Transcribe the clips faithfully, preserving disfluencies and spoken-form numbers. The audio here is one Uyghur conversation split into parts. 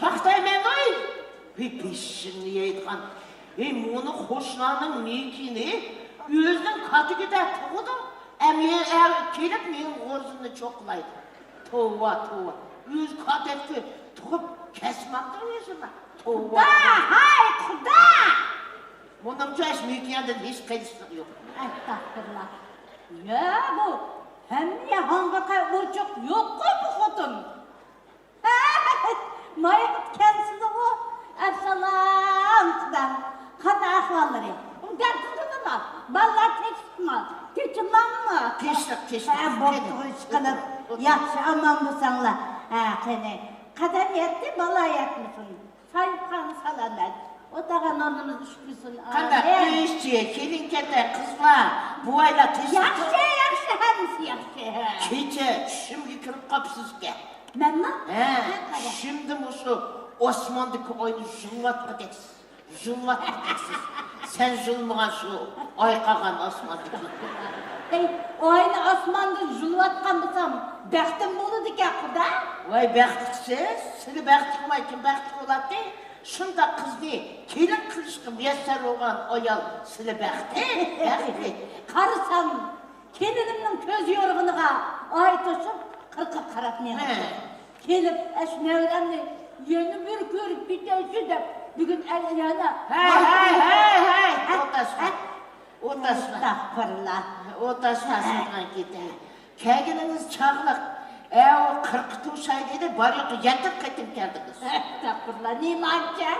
تاختايمەن ئۇي! ھەي، بېشىڭنى يەيدىغان! ھەي، مۇنى قوشنامنىڭ مېكىنى ئۆزىنىڭ كاتىكىدە تۇغىدۇ. ئەمدى ئەر كېلىپ مېنىڭ غورزۇمنى چوقۇلايدۇ. توۋا، توۋا. ئۆزى كاتەكتە تۇغۇپ كەسمەمدۇ ئۆزىنى. توۋا. خۇدا، ھاي، خۇدا! مۇنىڭچە ئىش مېكىيەندىن ھېچ قېلىشلىق يوق. ئەستەغپۇرۇللا. يا، بۇ ھەممە ياغانغا ئوچۇق يوققۇ بۇ خوتۇن. مايغىت كەلسىدىغۇ. ئەسسالام، خۇدام. قانداق ئەھۋاللىرى؟ دەردىڭىزمۇ؟ بالىلار تىنچلىقمۇ؟ تىنچلاممۇ؟ تىنچلىق، تىنچلىق. ھە، بوپتۇ، ئىشقىلىپ. ياخشى، ئامان بولساڭلار. ھە، قېنى. قەدەم يەتتى، بالا يەتمىسۇن. ساھىبخانا سالامەت. ئولتۇرغان ئورنىمىز ئۈشكۈنسۇن. قانداق، ئۆي ئىچى، كېلىن-كەتەك، قىزلار، بوۋايلار تىنچلىق؟ ياخشى، ياخشى، ھەممىسى ياخشى. كېچە چۈشۈمگە كىرىپ قاپسىزكەن. مەنمۇ؟ ھە، ھە، قاراڭ. چۈشۈمدە مۇشۇ ئاسماندىكى ئاينى جۇلۇۋاتقۇدەكسىز. جۇلۇۋاتقۇدەكسىز. سەن جۇلمىغان شۇ ئاي قالغان ئاسماندىكى. ھەي، ئاينى ئاسماندا جۇلۇۋاتقان بولسام، بەختىم بولىدىكەن، خۇدا. ۋاي، بەختلىكسىز. سىلى بەختلىك بولماي كىم بەختلىك بولاتتى؟ شۇنداق قىزنى كېلىن قىلىشقا مۇيەسسەر بولغان ئايال سىلى بەختلىك، بەختلىك. قارىسام، كېلىنىمنىڭ كۆز يورغىنىغا ئاي توشۇپ، قىرىققا قاراپ مېڭىپتۇ. ھە. كېلىپ، ئەش نەۋرەمنى يەنە بىر كۆرۈپ كېتەيچۇ دەپ، بۈگۈن ئەل-، يەنە ھەي، ھەي، ھەي، ھەي! ھە، ئوتاسما. ھە. ئوتاسما. ئەستەغپۇرۇللا. ئوتاسما، ھە. ساڭا كېتەي. كەلگىنىڭىز چاغلىق. ئەۋۇ قىرىققا توشاي دېدى، بار يوقى يەتتە قېتىم كەلدىڭىز. ئەستەغپۇرۇللا، نېمانچە؟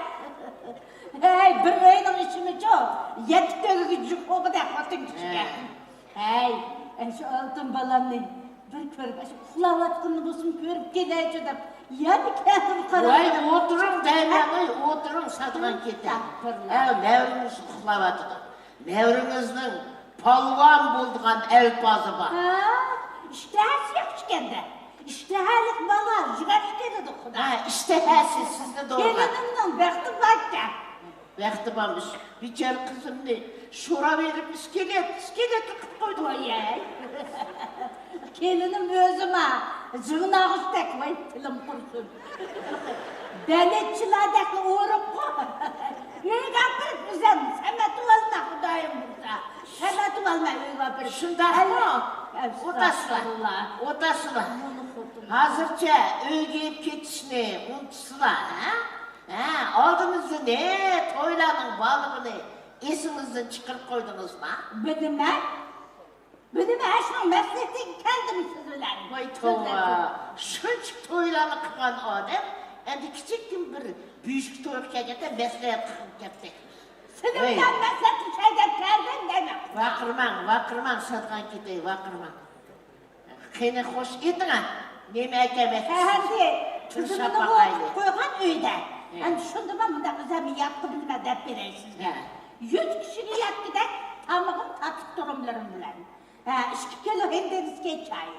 ھەي، بىر ئۆينىڭ ئىچىمىچۇ، يەتتە تۆگىگە جۈپ بولغۇدەك خوتۇن كىشىگە. ھە. ھەي، ئەشۇ ئالتۇن بالامنى بىر كۆرۈپ، ئەشۇ ئۇخلاۋاتقىنىنى بولسىمۇ كۆرۈپ كېلەيچۇ دەپ، يەنە كەلدىم، قارىدىم. ۋاي، ئولتۇرۇڭ دەيمەن، ھە؟ ۋاي، ئولتۇرۇڭ، سادىغان كېتەي. ئەستەغپۇرۇللا. ئەۋ، نەۋرىڭىز ئۇخلاۋاتىدۇ. نەۋرىڭىزنىڭ پالۋان بولىدىغان ئەلپازى بار. ھە، ئىشتىھاسى ياخشىكەن-دە. ئىشتىھالىق بالا يۈگۈرۈپ كېلىدۇ، خۇدا. ھە، ئىشتىھاسى سىزنى دوغرا. كېلىنىمنىڭ بەختى باركەن. بەختى بارمىش. بىچارە قىزىمنى شورا بېرىپ ئىسكىلەت، ئىسكىلەت قىلىپ قويدۇم. ۋايەي. كېلىنىم ئۆزىما جىڭناغۇچتەك، ۋاي، تىلىم قۇرسۇن. بەلەتچىلاردەكلا ئورۇپقۇ. ئۆيگە ئاپىرىپ ئۆزەم سەمەتىۋالما، خۇدايىم بۇيرۇسا. سەمەتىۋالما ئۆيگە ئاپىرىپ. شۇنداقمۇ؟ ئەل-، ئوتاسىلا. ئەستەغپۇرۇللا. ئوتاسىلا. مانا خوتۇن. ھازىرچە ئۆيگە ئېلىپ كېتىشنى ئۇنتۇسىلا، ھە؟ ھە، ئالدىمىزدا نى تويلارنىڭ بارلىقىنى ئېسىڭىزدىن چىقىرىپ قويدىڭىزما؟ بىلىمەن. بىلىمەن، ئاشۇنىڭ مەسلىھىتىگە كەلدىم سىز بىلەن. ۋاي توۋا، شۇنچە تويلارنى قىلغان ئادەم ئەمدى كىچىككىنە بىر بۈيۈشكە تويغا كەلگەندە مەسلىھەت قىلغىلى كەپتۇ. سىلەر بىلەن مەسلىھەتلىشەي دەپ كەلدىم دېمەك. ۋارقىرىماڭ، ۋارقىرىماڭ، سادىغان كېتەي، ۋارقىرىماڭ. قېنى، خوش ئېيتىڭە. نېمە ئەكەلمەكچىسىز؟ ئەمدى قىزىمنى ئوقۇتۇپ قويغان ئۆيدە. ھە. ئەمدى شۇندىمۇ مۇنداق ئۆزۈم ياتقۇ بىلمە دەپ بېرەي سىزگە. ھە. يۈز كىشىگە يەتكۈدەك تامىقىم، تاتلىق تۇرۇملىرىم بىلەن. ھە، ئىككى كىلو ھىندىرىسكەي چاي.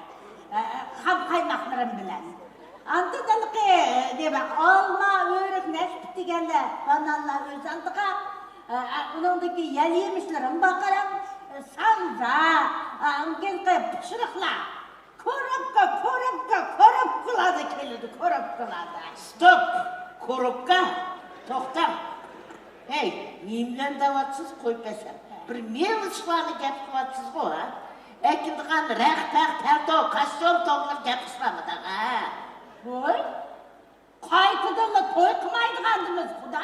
ھە، خام قايماقلىرىم بىلەن. ئاندىن ھېلىقى نېمە، ئالما، ئۆرۈك، نەشپۈت دېگەنلەر، بانانلار ئۆز ئالدىغا. ئە، ئە، ئۇنىڭدىكى يەل يېمىشلىرىمۇ بار قاراڭ. سانزا، ئە، ئاندىن كېيىنكى پىشۇرۇقلار. كوروپكا، كوروپكا، كوروپكىلاردا كېلىدۇ، كوروپكىلاردا. ستوپ! كوروپكا؟ توختاڭ! ھەي، نېمە بىلەن دەۋاتىسىز؟ قويۇپ بەرسەم. بىر مېۋە-چىۋالىق گەپ قىلىۋاتىسىزغۇ، ھە؟ ئەكېلىدىغان رەخت-پەخت، پەلتو، كاستيۇم، توملىرى گەپ قىلسىلامۇ دەڭ، ھە؟ ۋوي! قايتىدىنلا توي قىلمايدىغاندىمىز، خۇدا.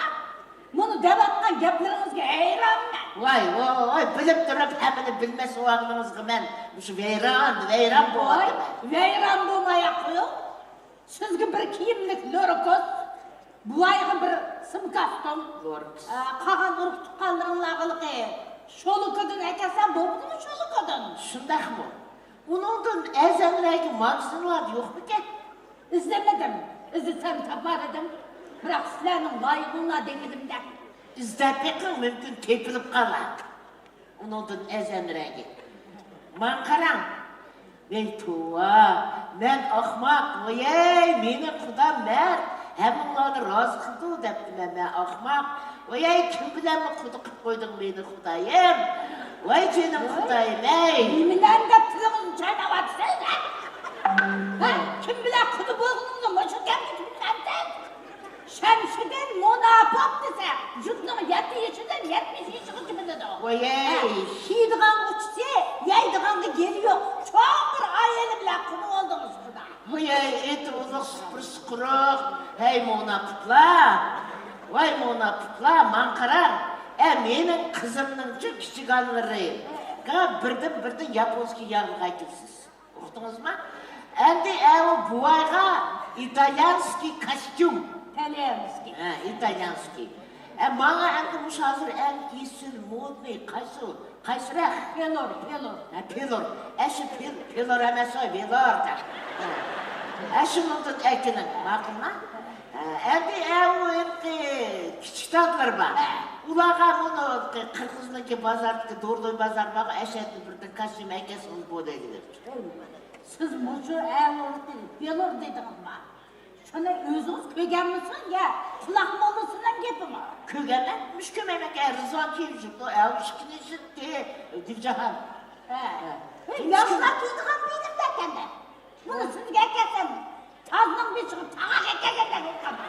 مۇنۇ دەۋاتقان گەپلىرىڭىزگە ھەيرانمەن. ۋاي، ۋاي، ۋاي، بىلىپ تۇرۇپ ھەممىنى بىلمەس بولغىنىڭىزغا مەن مۇشۇ ۋەيران، ۋەيران بولۇۋاتىمەن. ۋاي، ۋەيران بولماياق قويۇڭ. سىزگە بىر كىيىملىك لوركوس، بوۋايغا بىر سىم كاستيۇم. لوركوس. ئە، قالغان ئۇرۇق-تۇغقانلىرىڭلارغا ھېلىقى شولۇكىدىن ئەكەلسەم بولمىدىمۇ، شولۇكىدىن؟ شۇنداقمۇ؟ ئۇنىڭدىن ئەرزانراقى ماگىزىنلاردا يوقمىكەن؟ ئىزدىمىدىم. ئىزدىسەم تاپالىدىم. بىراق سىلەرنىڭ لايىقىڭلار دېمىدىم-دە. ئىزدەپ بېقىڭ، مۇمكىن تېپىلىپ قالار. ئۇنىڭدىن ئەرزانراقى. ماڭا قاراڭ. ۋەي توۋا، مەن ئاخماق، ۋايەي، مېنى خۇدا مەرد، ھەممىڭلارنى رازى قىلىدۇ دەپتىمەن مەن ئاخماق. ۋايەي، كىم بىلەنمۇ قۇدا قىلىپ قويدۇڭ مېنى خۇدايىم؟ ۋاي جېنىم خۇدايىم، ھەي! نېمىلەرنى دەپ تىلىڭىزنى چايناۋاتىسىز، ھە؟ ھە؟ كىم بىلەن قۇدا بولغىنىڭىزنى مۇشۇ گەپنى كىم بىلەمسىز؟ بوپ دېسە، يۇرتنىڭ يەتتە يېشىدىن يەتمىش يېشىغىچە بىلىدۇ. ۋايەي. ھە، كىيىدىغانغا ئۇچىسى، يەيدىغانغا گېلى يوق. چوڭ بىر ئائىلە بىلەن قۇدا بولدىڭىز، قۇدا. ۋايەي، ئېتى ئۇلۇغ، سۇپرىسى قۇرۇق. ھەي، مۇناپىقلار! ۋاي، مۇناپىقلار، ماڭا قاراڭ. ئە، مېنىڭ قىزىمنىڭچۇ كىچىكانلىرى. بىردىن-بىردىن ياپونسكىي ياغلىق ئەكەلسىز. ئۇقتىڭىزمۇ؟ ئەمدى ئەۋۇ بوۋايغا ئىتاليانسكىي كاستيۇم. ئىتاليانسكىي. ھە، ئىتاليانسكىي. ئە، ماڭا ئەمدى مۇشۇ ھازىر ئەڭ ئېسىل، مودنىي قايسى، قايسىراق؟ پېلور، پېلور. ھە، پېلور. ئە، شۇ پېل-، پېلور ئەمەس، ۋاي، ۋېلور دەپ. ھە، شۇنىڭدىن ئەكېلىڭ، ماقۇلمۇ؟ ھە، ئەمدى ئەۋۇ ھېلىقى كىچىك دادىلار بار. ھە. ئۇلارغا مۇنۇ ھېلىقى قىرغىزنىڭكى بازاردىكى، دوردوي بازار بارغۇ، ئەشەددىن بىردىن كاستيۇم ئەكەلسىڭىز بولىدۇ دەپ. سىز مۇشۇ ئەۋۇ ھېلىقى پېلور دېدىڭىزمۇ؟ شۇنى ئۆزىڭىز كۆرگەنمىسىز يا قۇلاق موللىسىنىڭ گېپىمۇ؟ كۆرگەنمەن، مۇشۇ كۆرمەيمەنكەن، رىزۋان كىيىپ يۈرۈپتۇ، ئەۋۇ ئىككىنچى، ئە، گۈلجاھان. ھە. ھە. ياشلار كىيىدىغان بىنىم ئەكەندە. بۇنى سىزگە ئەكەلسەم، تازنىڭ بېشىغا تاغاق ئەكەلگەندەك بولۇپ قالىدۇ.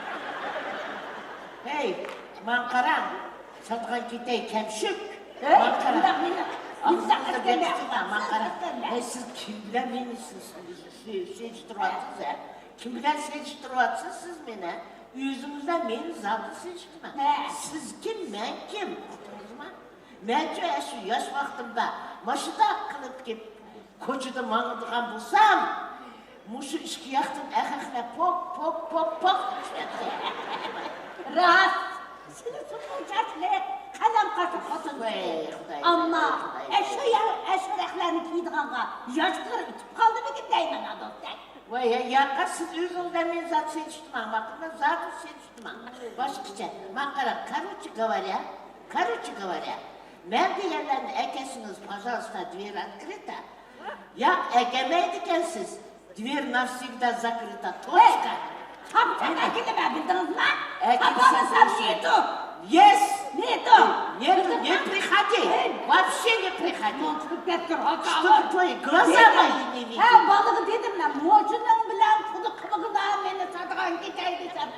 ھەي، ماڭا قاراڭ، ساتقان كېتەي، كەمشۈك. ھەي، ماڭا قاراڭ. مۇنداق، مۇنداق، مۇنداق ئاغزىڭىزدا ئەكەلگەن گەپ قىلماڭ، ماڭا قاراڭ. سىز ئەكەلگەن. ھەي، سىز كىم بىلەن مېنى سىز، سىز، سىز، سىز سېلىشتۇرۇۋاتىسىز، ھە؟ كىم بىلەن سېلىشتۇرۇۋاتىسىز سىز مېنى؟ ئۆزىڭىز بىلەن مېنى زادى سېلىشتۇرماڭ. ھە. سىز كىم، مەن كىم؟ ئۇقتىڭىزمۇ؟ مەنچۇ ئەشۇ ياش ۋاقتىمدا ماشۇنداق قىلىپ كېلىپ كوچىدا ماڭىدىغان بولسام، مۇشۇ ئىككى ياقتىن ئەخەخلەر پوك، پوك، پوك، پوك چۈشەتتى. راست، سىلى سۇمبۇل چاچلىق، قەلەم قاچا خوتۇن. ۋەي، خۇداي، ئەمما خۇداي. ئەشۇ يا-، ئەشۇ رەخلەرنى كىيىدىغانغا ياشلىرى ئۆتۈپ قالدىمىكىن دەيمەن، ئادوستەك. ۋاي، يا-، ياقا، سىز ئۆزىڭىز بىلەن مېنى زادى سېلىشتۇرماڭ، ماقۇلمۇ؟ زادى سېلىشتۇرماڭ. باشقىچە، ماڭا قاراڭ، короче говоря، короче говоря، مەن دېگەنلەرنى ئەكەلسىڭىز، пожалуйста, дверь открыта. ياق، ئەكەلمەيدىكەنسىز، دверь навсегда закрыта, точка. تاپسام ئەكېلىمەن، بىلدىڭىزمۇ؟ ئەكەلسەڭ تاپالمىسام، نету. Yes. نету. Нету, не приходи. Вообще не приходи. Чтобы твои глаза мои не видели. ھە، بالىغا دېدىم مەن، مۇشۇنىڭ بىلەن قۇدۇق قىلمىغىنا، مېنى ساتقان كېتەي دېسەم.